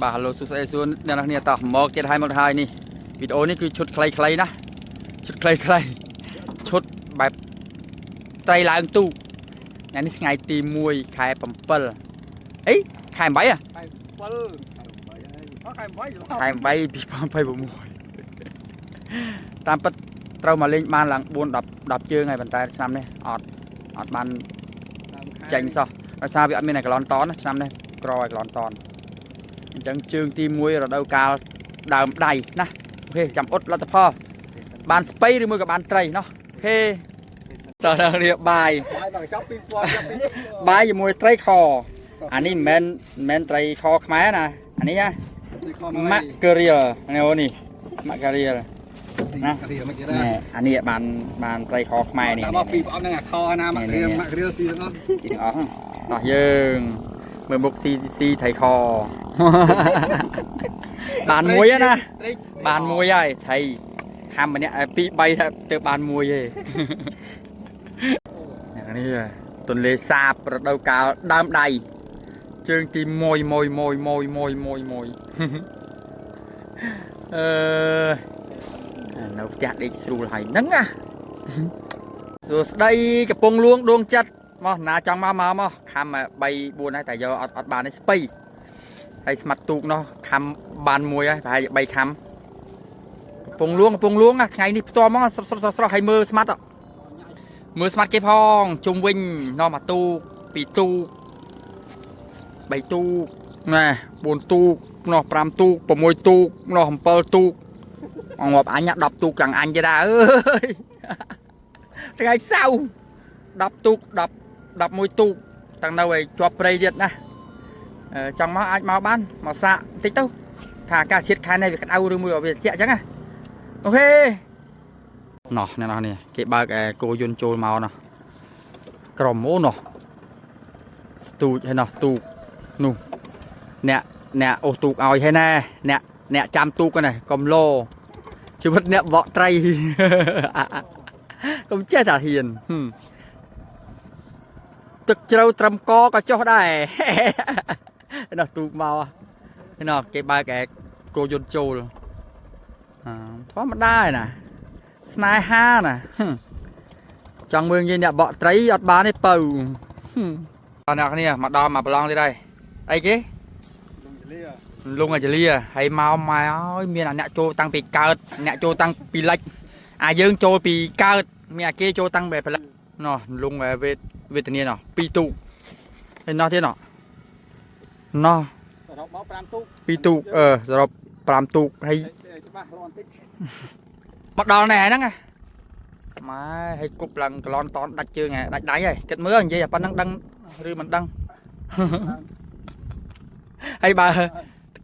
បាទ Hello សួស្តីសួរអ្នកនរគ្នាតោះមកទៀតហើយមកហើយនេះវីដេអូនេះគឺឈុតខ្លីៗណាឈុតខ្លីៗឈុតបែបត្រីឡើងទូកថ្ងៃនេះថ្ងៃទី1ខែ7អីខែ8ហ៎ ខែ7ខែ8ហើយអស់ខែ8 ខែ8 2026តាមពិតត្រូវមកលេងបានឡើង4 10 10ជើងហើយប៉ុន្តែឆ្នាំនេះអត់អត់បាន ចេញសោះដោយសារវាអត់មានឲ្យកន្លន់តនណាឆ្នាំនេះក្រឲ្យកន្លន់តនអញ្ចឹងជើងទី1រដូវកាលដើមដៃណា OK ចាំអ៊ុតលទ្ធផលបានស្ពៃឬមួយក៏បានត្រីណោះ OK តោះដល់រៀបបាយ បាយមកចប់2000ចប់2000 បាយជាមួយត្រីខអានេះមិនមែនត្រីខខ្មែរណាអានេះណាម៉ាក់ការៀលនេះអូនេះម៉ាក់ការៀល ណារៀលមកគេ ណែអានេះបានបានត្រីខខ្មែរនេះ តាមមកពីប្រអប់ហ្នឹងអាខណាម៉ាក់រៀលម៉ាក់រៀលស៊ីទាំងអស់ ទីទាំងអស់តោះយើងមើលមុខស៊ីស៊ីថៃខ បានមួយហើយណា ត្រី បានមួយហើយថៃខំម្នាក់ពីរបីថាទៅបានមួយទេ អ្នកនេះទន្លេសាបរដូវកាលដើមដៃជើងទី1 1 1 1 1 1 1 អឺនៅផ្ទះដេកស្រួលហើយហ្នឹងណា សួស្តីកំពង់លួងដួងចិត្តមកណាចង់មកមកមកខំ3 4ហើយតែយកអត់អត់បានទេស្ពៃហើយស្មាត់ទូកនោះខំបានមួយហើយប្រហែលជា3ខំកំពង់លួងកំពង់លួងណាថ្ងៃនេះផ្ទាល់មកស្រស់ស្រស់ស្រស់ហើយមើលស្មាត់មើលស្មាត់គេផងជុំវិញនាំមកទូកពីរទូក3ទូកណែ4ទូកនោះ5ទូក6ទូកនោះ7ទូកអងាប់អញ10ទូកទាំងអញទេដែរអើយ ថ្ងៃសៅរ៍10ទូក10 11ទូកទាំងនៅឲ្យជាប់ព្រៃទៀតណាអឺចង់មកអាចមកបានមកសាកបន្តិចទៅថាអាកាសធាតុខែនេះវាក្តៅឬមួយក៏វាត្រជាក់អញ្ចឹងណា OK ណោះអ្នកនរនេះគេបើកឯគោយន្តចូលមកណោះក្រុមអូណោះស្ទូចហើយណោះទូកនោះអ្នកអ្នកអូសទូកឲ្យហើយណែអ្នកអ្នកចាំទូកហ្នឹងណាកុំលោជីវិតអ្នកបកត្រី កុំចេះតែហ៊ានហឹមទឹកជ្រៅត្រឹមកក៏ចុះដែរ ណោះទូកមកណោះគេបើកឯគោយន្តចូលអឺធម្មតាឯណាស្នេហាណាហឹមចង់មើលងាយអ្នកបកត្រីអត់បានទេពៅហឹមអរអ្នកគ្នាមកដល់មកប្រឡងទៀតហើយអីគេ លងលា លងអាចលាហើយមកម៉ែអើយមានអាអ្នកចូលតាំងពីកើតអ្នកចូលតាំងពីលិចអាយើងចូលពីកើតមានអាគេចូលតាំងពីផលិតណោះលងវេទវេទនាណោះពីរទូកហើយណោះទៀតណោះណោះ សរុបមក5ទូក ពីរទូកអឺសរុប5ទូកហើយ ច្បាស់លាស់បន្តិច មកដល់នេះហើយហ្នឹងណាម៉ែហើយគប់ឡើងក្លនតនដាច់ជើងហ៎ដាច់ដៃហើយគិតមើលនិយាយតែប៉ុណ្្នឹងដឹងឬមិនដឹង ហើយបើ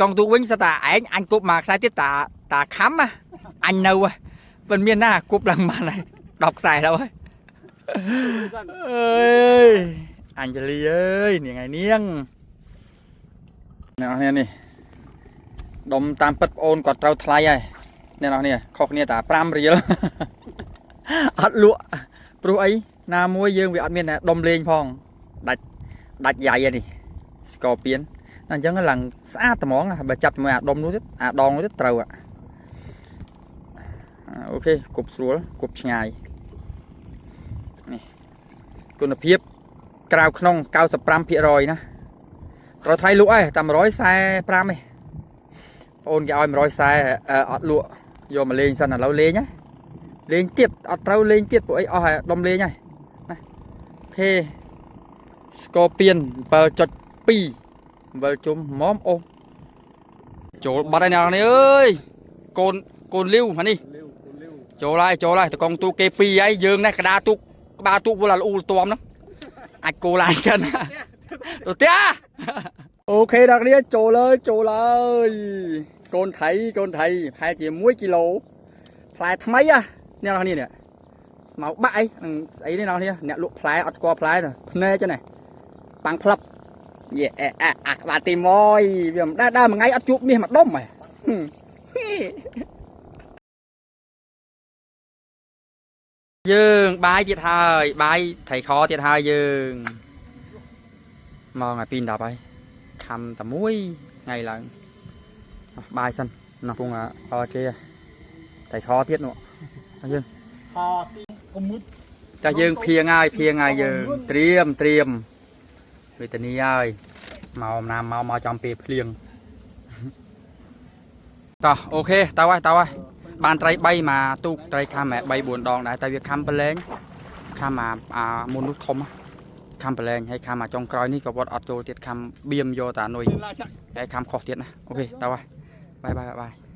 កងទូកវិញសិតតែឯងអញគប់មកខ្សែទៀតតាតាខំណាអញនៅហ៎មិនមានណាគប់ឡើងបានហើយ10ខ្សែទៅហើយអើយអញ្ជលីអើយនាងឯនាងអ្នកនរគ្នានេះដុំតាមពិតប្អូនគាត់ត្រូវថ្លៃហើយអ្នកនរគ្នាខុសគ្នាតែ5រៀល អត់លក់ព្រោះអីណាមួយយើងវាអត់មានដុំលេងផងដាច់ដាច់យ៉ៃហើយនេះស្ករពៀន អញ្ចឹងឡើងស្អាតត្មងបើចាប់ជាមួយអាដុំនោះទៀតអាដងនោះទៀតត្រូវអា OK គប់ស្រួលគប់ឆ្ងាយនេះគុណភាពក្រៅក្នុង95%ណាត្រូវថ្លៃលក់ឯងតែ145ឯងបងអូនគេឲ្យ140អត់លក់យកមកលេងសិនឥឡូវលេងណាលេងទៀតអត់ត្រូវលេងទៀតពួកអីអស់ហើយដុំលេងហើយណា OK ស្គរពៀន7.2 វិលជុំមុំអូចូលបាត់ហើយអ្នកនរអើយកូនកូនលាវអានេះ លាវលាវ ចូលហើយចូលហើយតកងទូកគេពីរហើយយើងនេះកដាទូកក្បាលទូកវល់អាលូលទាំហ្នឹងអាចគោឡានកិនទៅផ្ទះ OK អ្នកនេះចូលហើយចូលហើយកូនថៃកូនថៃប្រហែលជា1គីឡូផ្លែថ្មីហ៎អ្នកនរនេះស្មៅបាក់អីនឹងស្អីនេះអ្នកនេះអ្នកលក់ផ្លែអត់ស្គាល់ផ្លែទេភ្នែកចឹងណាប៉ាំងផ្លឹប យេអែអាអាក្បាលទី1វាមិនដែរដើរមួយថ្ងៃអត់ជួបមាសមួយដុំហ៎ហឹមយើងបាយទៀតហើយបាយថៃខទៀតហើយយើងមកថ្ងៃ2 10ហើយខំតែមួយថ្ងៃឡើង បាយសិនណោះពងអគេតែខទៀតនោះហើយយើង ខទីកុំមុត តែយើងភៀងហើយភៀងហើយយើងត្រៀមត្រៀមវេទនីហើយមកណាមកមកចំពេលភ្លៀងតោះ OK តើហើយតើហើយបានត្រី3មកទូកត្រីខាំ3 4ដងដែរតែវាខាំប្រឡែងខាំអាអាមុននោះធំខាំប្រឡែងហើយខាំអាចុងក្រោយនេះក៏វត្តអត់ចូលទៀតខាំបៀមយកតានុយ ឡាចាក់ តែខាំខុសទៀតណា OK តើហើយ bye bye bye.